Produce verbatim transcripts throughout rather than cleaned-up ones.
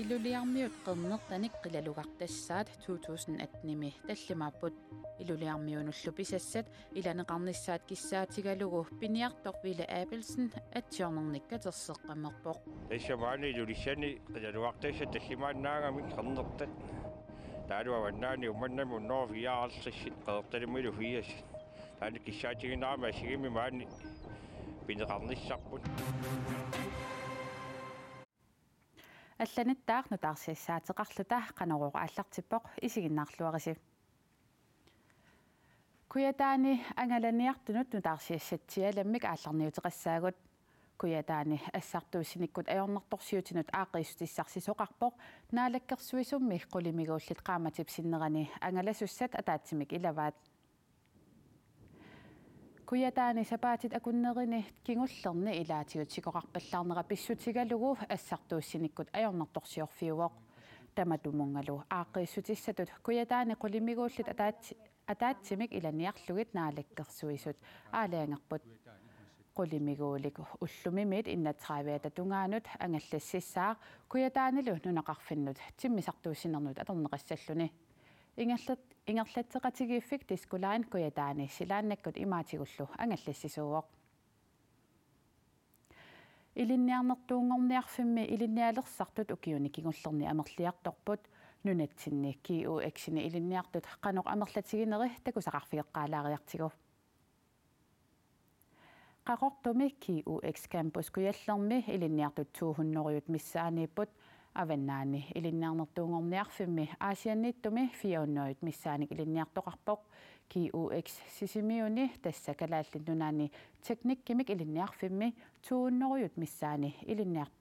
Iluliarmiut qernertanik qilalugartassaat to tusind atten-imi tallimaapput. Iluliarmiunullu pisassat ilaneqarnissaat kissaatigalugu piniartoq Ville Abelsen atsiornernik katerseqqammerpoq. Tassa maani Ilulissani qilalugartassat tallimaannaagamik qernertat. Taava Avannaani Uummannami hundrede fireoghalvtreds qernertalimmillu firs. Taanna kissaatigineqarmat assigiimmik maani pineqarnissarput. Allanittaaq nutaarsiassaateqarluta Qanorooq aallartippoq, isiginnaarluarisi. Kujataani angalaniartunut nutaarsiassatsialammik aallarniuteqassaagut. Kujataani assartuussinikkut ajornartorsiutinut aaqqiissutissarsisoqarpoq Naalakkersuisummi qulimiguullit qaammatip sinnerani angalasussat ataatsimik ilavaat. Kujataani sapaatit akunnerini kingullerni ilaatigut sikoqarpallaarnera pissutigalugu assartuussinikkut ajornartorsiorfiuvoq. Tamatumunngalu aaqqiissutissatut Kujataani qulimiguullit ataatsi-, ataatsimik ilaniarlugit Naalakkersuisut aalajangerput. Qulimiguulik ullumimiit enogtredive-ata tungaanut angallassissaaq Kujataanilu nunaqarfinnut timmisartuussinernut atorneqassalluni. Ingerlat-, ingerlatseqatigiiffik Disko Line Kujataani silaannakkut imaatigullu angallassisuuvoq. Ilinniarnertuunngorniarfimmi ilinnialersartut ukiuni kingullerni amerliartorput, nunatsinni G U X-ini ilinniartut qanoq amerlatigineri takusaqarfigeqqaalaariartigu. Qaqortumi G U X Campus Kujallermi ilinniartut to hundrede missaaniipput, Avannaani ilinniarnertuunngorniarfimmi Aasianniittumi fire hundrede missaanik ilinniartoqarpoq, G U X Sisimiuni, tassa Kalaallit Nunaanni Teknikkimik Ilinniarfimmi, to hundrede missaani ilinniar-,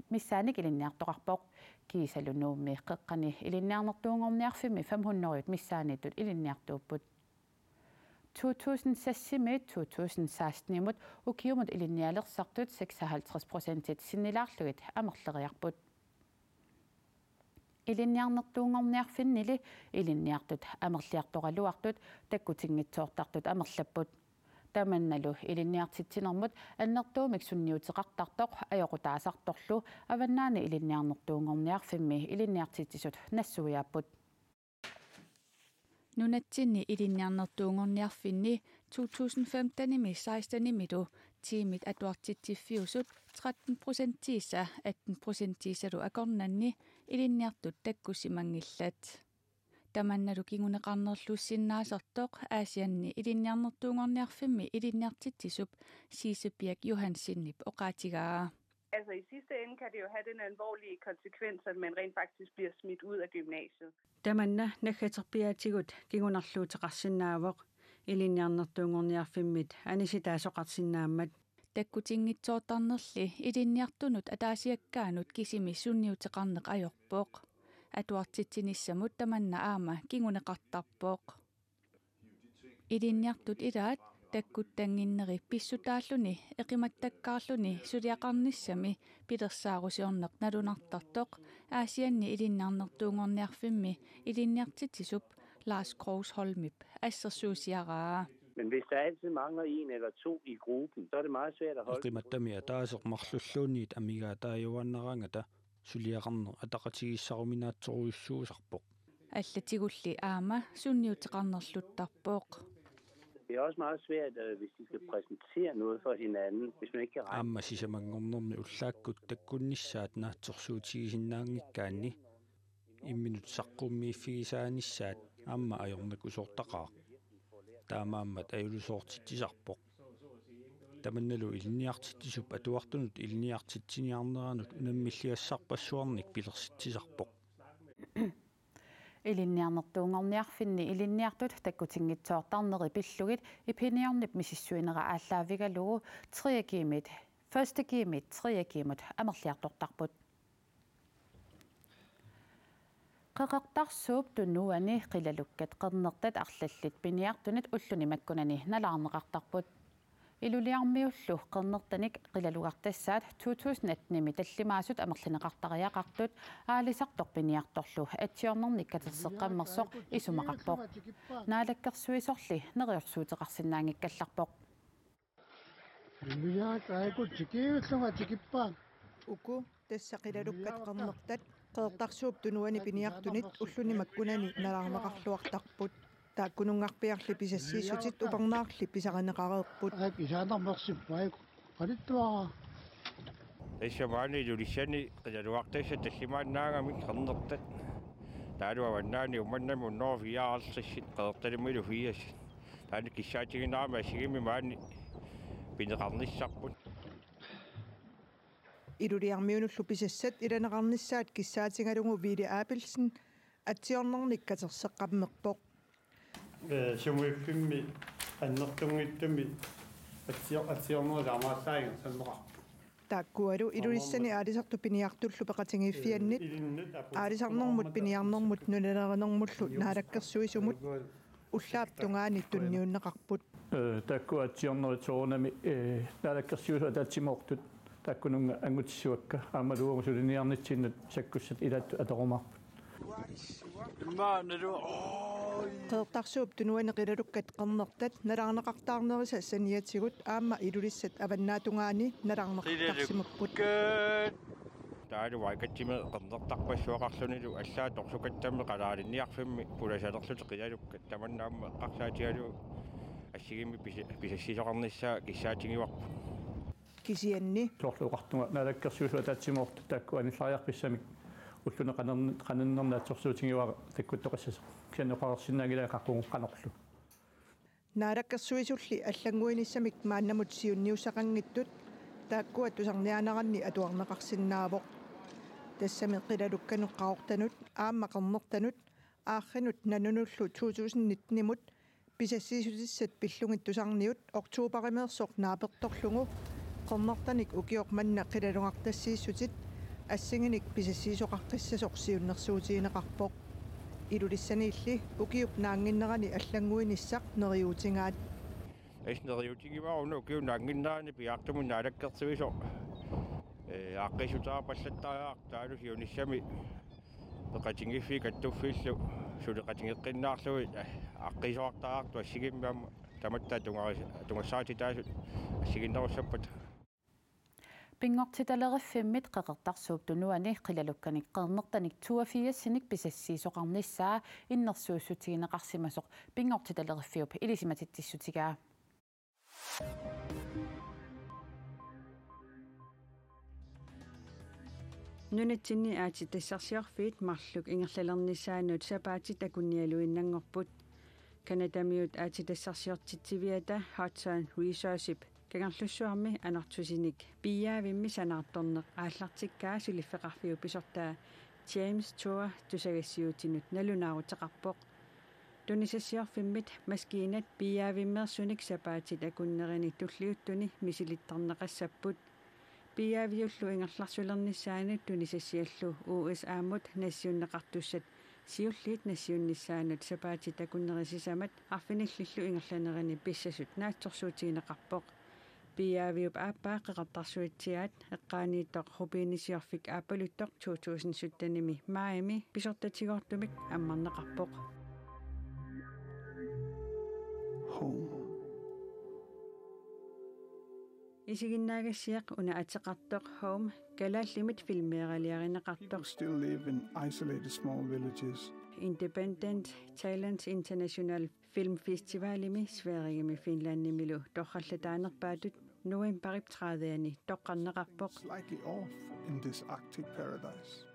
missaanik ilinniartoqarpoq, kiisalu Nuummi Qeqqani ilinniarnertuunngorniarfimmi fem hundrede missaaniittut ilinniartuupput. To tusind seks-imiit to tusind seksten-imut ukiumut ilinnialersartut seksoghalvtreds procentit sinnilaarlugit amerleriarput. Ilinniarnertuunngorniarfinnili ilinniartut amerliartoraluartut takkutinngitsoortartut amerlapput. Tamannalu ilinniartitsinermut annertuumik sunniuteqartartoq ajoqutaasartorlu Avannaani Ilinniarnertuunngorniarfimmi ilinniartitsisut nassuiaapput. Nunatsinni ilinniarnertuunngorniarfinni to tusind femten-imi seksten-imilu tiimit atuartitsiffiusut tretten procentiisa atten procentiisalu akornanni ilinniartut takkussimanngillat. Tamannalu kinguneqarnerlussinnaasartoq Aasianni ilinniarnertuunngorniarfimmi ilinniartitsisup Sise Birch Johansenip oqaatigaa. Altså, i sidste ende kan det jo have den alvorlige konsekvens, at man rent faktisk bliver smidt ud af gymnasiet. Tamanna naggaterpiaatigut kingunerluuteqarsinnaavoq ilinniarnertuunngorniarfimmit anisitaasoqarsinnaammat. Takkutinngitsoortarnerli ilinniartunut ataasiakkaanut kisimi sunniuteqarneq ajorpoq. Atuartitsinissamut tamanna aamma kinguneqartarpoq. Ilinniartut ilaat takkuttannginneri pissutaalluni eqimattakkaarluni suliaqarnissami pilersaarusiorneq nalunartartoq Aasianni ilinniarnertuunngorniarfimmi ilinniartitsisup Lars Krogsholmip assersuusiaraa. Men hvis der altid mangler en eller to i gruppen, så er det meget svært at holde. Eqimattami ataaseq marlulluunniit amigaataajuaannaraangata suliaqarneq ataqatigiissaruminaatsorujussuusarpoq. Allatigulli aamma sunniuteqarnerluttarpoq. Det er også meget svært, øh, hvis de skal præsentere noget for hinanden, hvis man ikke kan regne. Aamma sisamanngornermi ullaakkut takkunnissaat naatsorsuutigisinnaanngikkaanni imminut saqqummiiffigisaanissaat aamma ajornakusoortaqaaq. Taamaammat ajulisoortitsisarpoq. Tamannalu ilinniartitsisup atuartunut ilinniartitsiniarneranut unammilligassarpassuarnik pilersitsisarpoq. Ilinniarnertuunngorniarfinni ilinniartut takkutinngitsoortarneri pillugit Epiniornip misissuinera aallaavigalugu tredje G-miit, første G-miit tredje G-mut amerliartortarput. Qeqertarsuup Tunuani qilalukkat qernertat arlallit piniartunit ulluni makkunani nalaarneqartarput. Iluliarmiullu qernertanik qilalugartassaat to tusind atten-imi tallimaasut amerlineqartariaqartut aalisartoq piniartorlu atsiornernik katerseqqammersoq isumaqarpoq. Naalakkersuisorli neriorsuuteqarsinnaanngikkallarpoq. Iluliarit aajuku tikiullunga tikippaat. Uku tassa qilalukkat qernertat Qeqertarsuup Tunuani piniartunit ulluni makkunani nalaarneqarluartarput. Taakkununngarpiarli pisassiissutit upernaarli pisarineqareerput. Aap, isaanarmersippu, aap, qalittuara. Tassa maani Ilulissani qilalugartassat tallimaannaagamik qernertat. Taavalu Avannaani Uummannami hundrede fireoghalvtreds Qeqertalimmilu firs. Taanna kissaatigineqarami assigiimmik maani pineqarnissarput. Ilulissarmiunullu pisassat ilaneqarnissaat kissaatigalugu Ville Abelsen atsiornernik katerseqqammerpoq. Ee, sumuiffimmi annertunngitsumik atsior-, atsiornerit aamma aallaavigalugu sammeqarput. Taakkualu Ilulissani aalisartut piniartullu peqatigiiffiannit, ee, ilinnut apu-, aalisarnermut piniarnermut nunalerinermullu naalakkersuisumut ullaap tungaani tunniunneqarput. Ee, taakku atsiornerit soorunami, ee, naalakkersuisut ataatsimoortut taakkununnga angutissuakka aammalu uagut suliniarnitsinnut sakkussat ilaattut atorumaarput. Qeqertarsuup Tunuani qilalukkat qernertat nalaarneqartaarnerisa saniatigut aamma Ilulissat avannaatungaani nalaarneqartarsimapput. Taavalu Vaikatimi qernertarpassuaqarlunilu allaat torsukattami qalaalinniarfimmi pulasalerlutik qilalukkat tamanna aamma eqqarsaatigalugu assigiimmik pisa-, pisassiisoqarnissaa kissaatigivarput. Kisianni. Soorlu oqartunga naalakkersuisut ataatsimoortut taakku anillariarfissamik ulluni qanerni-, qaninnerni assersuutigivara takkuttoqassasoq. Kisianni oqareersinnaanngilara qaqugu qanorlu. Naalakkersuisulli allannguinissamik maannamut siunniussaqanngitsut taakkua tusarniaaneranni atuarneqarsinnaavoq. Tassami qilalukkanut qaqortanut aamma qernertanut aarrinut nanunullu to tusind nittenimut pisassiissutissat pillugit tusarniut oktoberimiirsoq naapertorlugu qernertanik ukioq manna qilalugartassiissutit assiginik pisassiisoqaqqissasoq siunnersuutigineqarpoq. Ilulissaniilli ukiup naannginnerani allannguinissaq neriuutigaat. Tassa neriuutigivara una ukiup naannginnerani piaartumik naalakkersuisoq, ee, aaqqiissuteqarpallattariaqartoq taavalu siunissami peqatigiiffiit kattuffiillu suleqatigeqqinnaarlugit, ee, aaqqiisoqartariaqartoq assigiimmik aamma tamatta tungaris-, tungassaatit taasut assigiinnerussappata. Pinngortitaleriiffimmit Qeqertarsuup Tunuani qilalukkanik qernertanik toogfirsinik pisassiisoqarnissaa innersuussutigineqarsimasoq pinngortitaleriiffiup ilisimatitsissutigaa. Nunatsinni aatsitassarsiorfiit marluk ingerlalernissaannut sapaatit akunnialuinnanngorput. Canadamiut aatsitassarsiortitsiviata Hudson Resourcesip Kangerlussuarmi anartusinik piiaavimmi sanaartorneq aallartikkaa suliffeqarfiup pisortaa James Tour tusagassiuutinut nalunaaruteqarpoq. Tunisassiorfimmit maskiinat piiaavimmeersunik sapaatit akunnerini tulliuttuni misilittarneqassapput. Piiaaviullu ingerlarsulernissaanut tunisassiallu U S A-mut nassiunneqartussat siulliit nassiunnissaannut sapaatit akunneri sisamat arfinillillu ingerlanerini pissasut naatsorsuutigineqarpoq. Piiaaviup aappaa Qeqertarsuatsiaat eqqaaniittoq rubinisiorfik aappaluttoq to tusind syttenimi maajimi pisortatigoortumik ammarneqarpoq. Home. Isiginnaagassiaq una ateqartoq Home kalaallimit filmeeraliarineqartoq. People still live in isolated small villages. Independent Talent International Filmfestivalimi Sverigemi Finlandimilu torrallataanerpaatut novembarip tredive-ani toqqarneqarpoq. Slightly off in this Arctic paradise.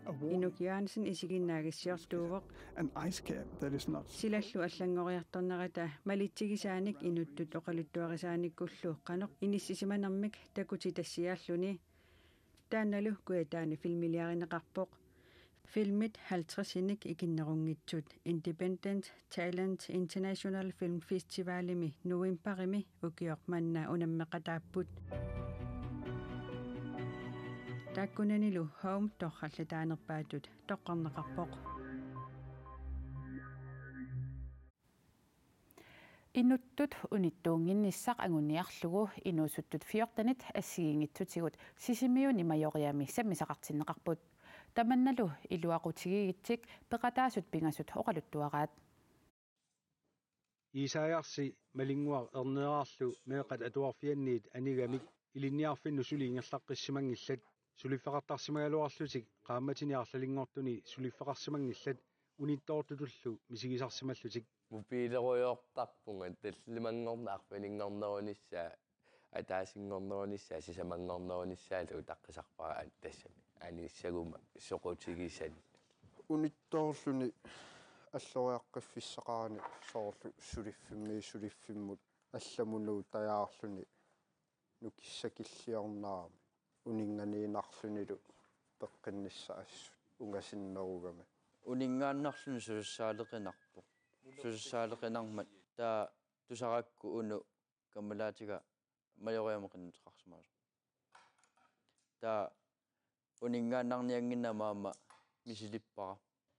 A warm Inuk Johansen isiginnaagassiortuuvoq. An ice cap that is not Silallu allanngoriartornerata malitsigisaanik inuttut oqaluttuarisaanikkullu qanoq inissisimanermik takutitassiaalluni. Taannalu Kujataani filmiliarineqarpoq. Filmit halvtredsinik ikinnerunngitsut Independent Talent International Film Festivalimi novembarimi ukioq manna unammeqataapput. Taakkunanilu Home torrallataanerpaatut toqqarneqarpoq. Inuttut unittuunnginnissaq anguniarlugu inuusuttut fjortenit assigiinngitsutigut Sisimiuni Majoriami sammisaqartinneqarput. Tamannalu iluaqutigigitsik peqataasut pingasut oqaluttuaraat. Isaiasi Malinnguaq Erneerarlu meeqqat atuarfianniit anigamik ilinniarfinnut suli ingerlaqqissimanngillat. Suliffeqartarsimagaluarlutik qaammatini arlalinngortuni suliffeqarsimanngillat unittoortutullu misigisarsimallutik. Mobiilerujoortarpunga tallimanngorneq arfininngornerunissaa ataasinngornerunissaa sisamanngornerunissaalu utaqqisarpara an-, tassami anissaguma soqutigisani. Unittoorluni alloriaqqiffissaqarani soorlu suliffimmi suliffimmut allamut nuutajaarluni nukissakilliornerami uninnganiinnarlunilu peqqinnissaq assut ungasinnerugami. Uninngaannarluni susassaaleqinarpoq. Susassaaleqinarmat taava tusarakku Uno kammalaatiga Majoriamut qinnuteqarsimavoq. Taava uninngaannarniannginnama aamma misilippara.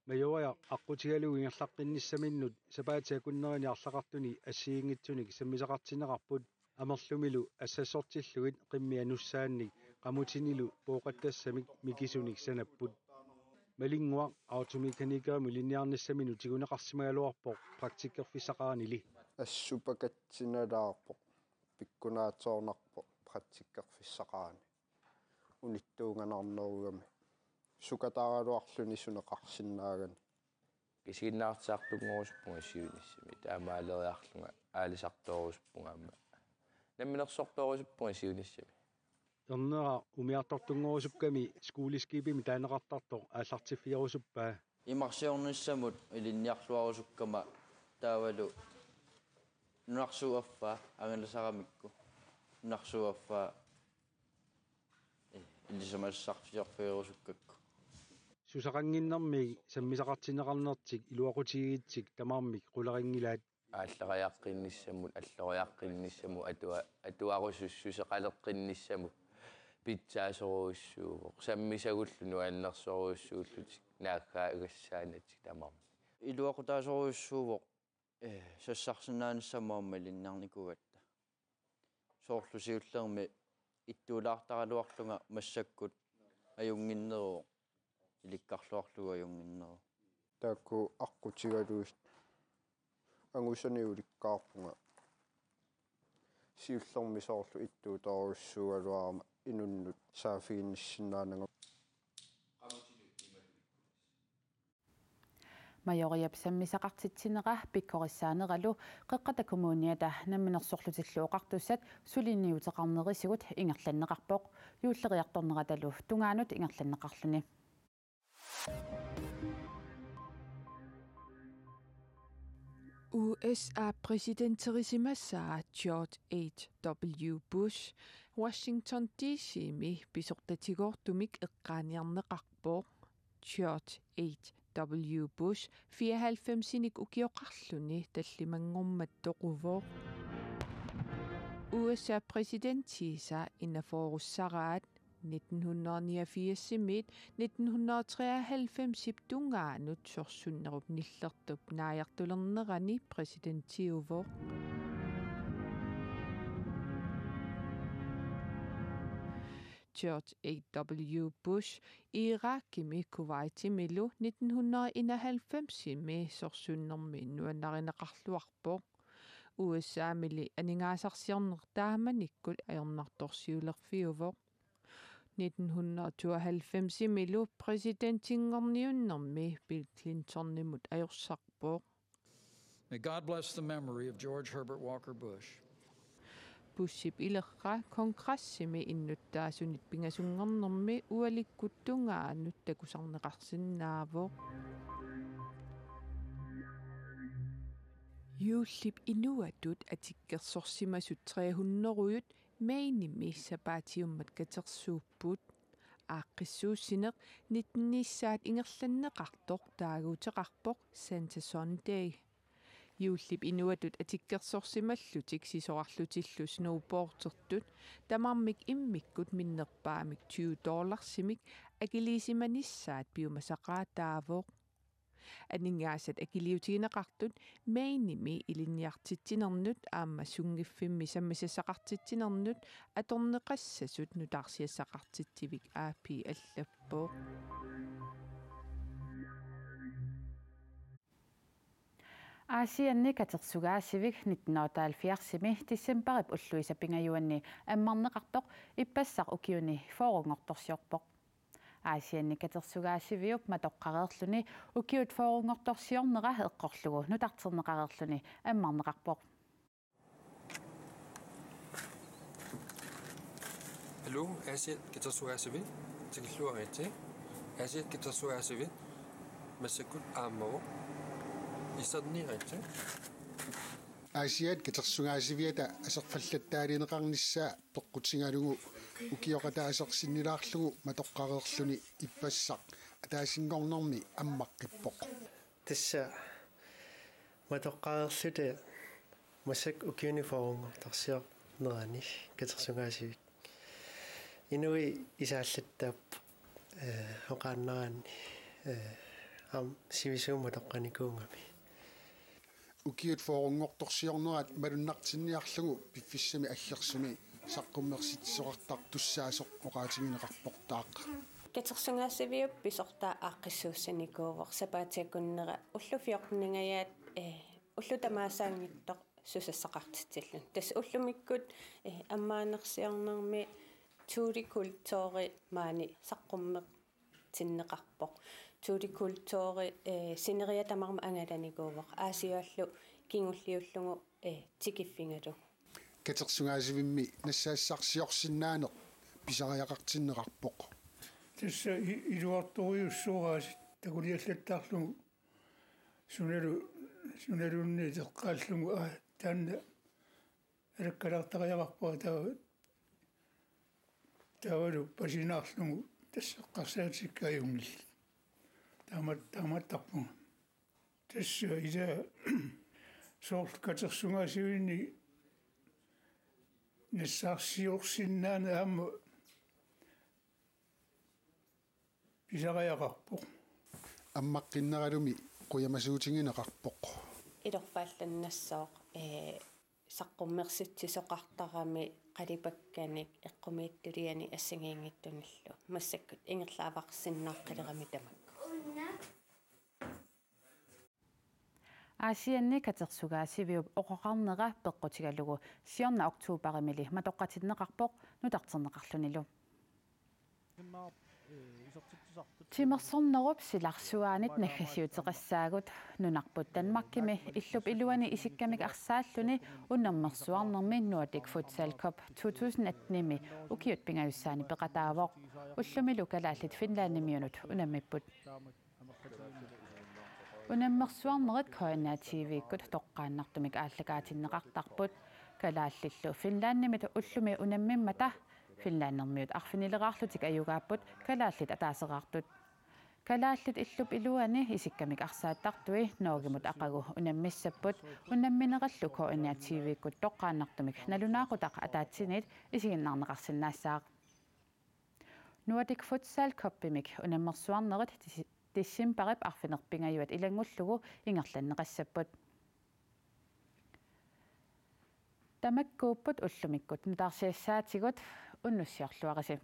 Majoria aqqutigalugu ingerlaqqinnissaminnut sapaatip akunnerini arlaqartuni assigiinngitsunik sammisaqartinneqarput, amerlumilu assassortillugit qimmia nussaannik qamutinilu pooqattassamik mikisunik sanapput. Malinnguaq automekanikerimi ilinniarnissaminnut tiguneqarsimagaluarpoq praktikkerfissaqaranili. Assupakatsinalaarpoq, pikkunaatsoornarpoq praktikkerfissaqarani. Unittuunganarnerugami. Sukataaraluarluni suneqarsinnaagani. Isiginnaartitsisartunngorusuppunga siunissami. Taamaaleriarlunga aalisartoorusuppunga aamma. Namminersortoorusuppunga siunissami. Ernera umiartortunngorusukkami skoleskibimik taaneqartartoq aallartiffigerusuppaa. Imarsiornissamut ilinniarluarusukkama taavalu nunarsuup affaa angalasaramikku. Nunarsuup affaa, eh, ilisimasassarsiorfigerusukkakku. Susaqannginnermik sammisaqartinneqarnertik iluaqutigigitsik tamarmik qularinngilaat. Aallariaqqinnissamut, alloriaqqinnissamut, atua-, atuarusussuseqaleqqinnissamut pitsaasorujussuuvoq. Sammisagullu nuannersorujussuullutik naaggaagassaanatik tamarmik. Iluaqutaasorujussuuvoq, eh, sassarsinnaanissamut aamma ilinniarnikuugatta. Soorlu siullermik ittuulaartaraluarlunga massakkut ajunnginneruvoq, ilikkarluarlugu ajunnginneruvoq. Taakku aqqutigalugit angusani ulikkaarpunga. Siullermik soorlu ittuutorujussuugaluarama inunnut saaffiginnissinnaananga. Majoriap sammisaqartitsinera pikkorissaaneralu Qeqqata Kommuniata Namminersorlutillu Oqartussat suliniuteqarnerisigut ingerlanneqarpoq, juulleriartorneratalu tungaanut ingerlanneqarluni. U S A-p præsidenterisimasaa George H W Bush Washington D C-mi pisortatigoortumik eqqaaniarneqarpoq. George H W Bush fireoghalvfemsinik ukioqarluni tallimanngormat toquvoq. U S A-p præsidentiisa enogfyrreussaraat nitten hundrede niogfirsimiit nitten hundrede treoghalvfemsip tungaanut sorsunnerup nillertup naajartulernerani præsidentiuvoq. George H W Bush Irakimi Kuwaitimilu nitten hundrede enoghalvfemsimi sorsunnermi nuannarineqarluarpoq. U S A-mili aningaasarsiorneq taamanikkut ajornartorsiulerfiuvoq. Nitten hundrede tooghalvfemsimilu præsidentinngorniunnermi Bill Clintonimut ajorsarpoq. May God bless the memory of George Herbert Walker Bush. Buship ilerra kongressimi innuttaasunit pingasunngornermi ualikkut tungaanut takusarneqarsinnaavoq. Juullip inuatut atikkersorsimasut tre hundredeujut Mainemi sapaatiummat katersuupput. Aaqqissuussineq nittenissaat ingerlanneqartoq taaguuteqarpoq Santa Sunday. Juullip inuatut atikkersorsimallutik sisorarlutillu snowboardertut tamarmik immikkut minnerpaamik tyve dollarsimik akiliisimanissaat piumasaqaataavoq. Aningaasat akiliutigineqartut Mainemi ilinniartitsinernut aamma sunngiffimmi sammisassaqartitsinernut atorneqassasut nutaarsiassaqartitsivik A P allappoq. Aasianni katersugaasivik nitten otteoghalvfjerdsimi decembarip ulluisa pingajuanni ammarneqartoq ippassaq ukiuni fyrrenngortorsiorpoq. Aasianni katersugaasiviup matoqqareerluni ukiut fyrrenngortorsiornera eqqorlugu nutarterneqareerluni ammarneqarpoq. Hallo, Aasiat katersugaasiviit, tikilluaritsi. Aasiat katersugaasiviit massakkut aammavoq. Iserniaritsi. Aasiat katersugaasiviata aserfallattaalineqarnissaa peqqutigalugu ukioqataaseq sinnilaarlugu matoqqareerluni ippassaq ataasinngornermi ammaqqippoq. Tassa matoqqareerluta massakkut ukiuni fyrrenngortorsiornerani katersugaasivik. Inuit isaallattaappoq, eh, oqaannaraanni, eh, aamma sivisuumik matoqqanikuugami. Ukiut fyrrenngortorsiornerat malunnartinniarlugu piffissami aggersumi saqqummersitsisoqartartussaasoq oqaatigineqarportaaq. Katersugaasiviup pisortaa aaqqissuussinikuuvoq sapaatip akunnera ullut fjorteningajaat, eh, ullut tamaasaanngitsoq susassaqartitsilluni. Tassa ullumikkut, eh, ammaanersiornermi Tuuli Kulturi maani saqqummertinneqarpoq. Tuuli Kulturi, eh, sineriak tamarmik angalanikuuvoq. Aasiallu kingulliullugu, eh, tikiffigalugu. Katersugaasivimmi nassaassarsiorsinnaaneq pisariaqartinneqarpoq. Tassa i-, iluartorujussuuvoq aasiit takuliallattarlugu sunalu-, sunaluunniit eqqaallugu, aa, taanna alakkalaartariaqarpara taava, taavalu pasinaarlugu tassa eqqarsaatikka ajunngillat. Taama-, taamaattarpunga. Tassa ila soorlu katersugaasivinni nassaarsiorsinnaaneq aamma pisariaqarpoq. Ammaqqinneralumi qujamasuutigineqarpoq. Ilorfaallannassooq, eh, saqqummersitsisoqartarami qalipakkanik eqqumiitsulianik assigiinngitsunillu massakkut ingerlaavarsinnaaqqilerami tamakku. Aasianni katersugaasiviup oqoqarnera peqqutigalugu siorna oktoberimili matoqqatinneqarpoq nutarterneqarlunilu. Timersornerup silarsuaanit naggasiuteqassaagut nunarput Danmarkimi illup iluani isikkamik arsaalluni unammersuarnermi Nordic Futsal Cup to tusind attenimi ukiut pingajussaanni peqataavoq. Ullumilu kalaallit Finlandimiunut unammipput. Unammersuarnerit K N R T V-kkut toqqaannartumik aallakaatinneqartarput. Kalaallillu Finlandimit ullumi unammimmata finlandermiut arfinileraarlutik ajugaapput kalaallit ataaseraartut. Kalaallit illup iluani isikkamik arsaattartui Norgemut aqagu unammissapput, unamminerallu K N R T V-kkut toqqaannartumik nalunaaqutaq ataatsimiit isiginnaarneqarsinnaassaaq. Nordic Futsal Cupimik unammersuarnerit dis-, decembarip arfineq-pingajuat ilanngullugu ingerlanneqassapput. Tamakkuupput ullumikkut nutaarsiassaatigut, unnussiorluarisi.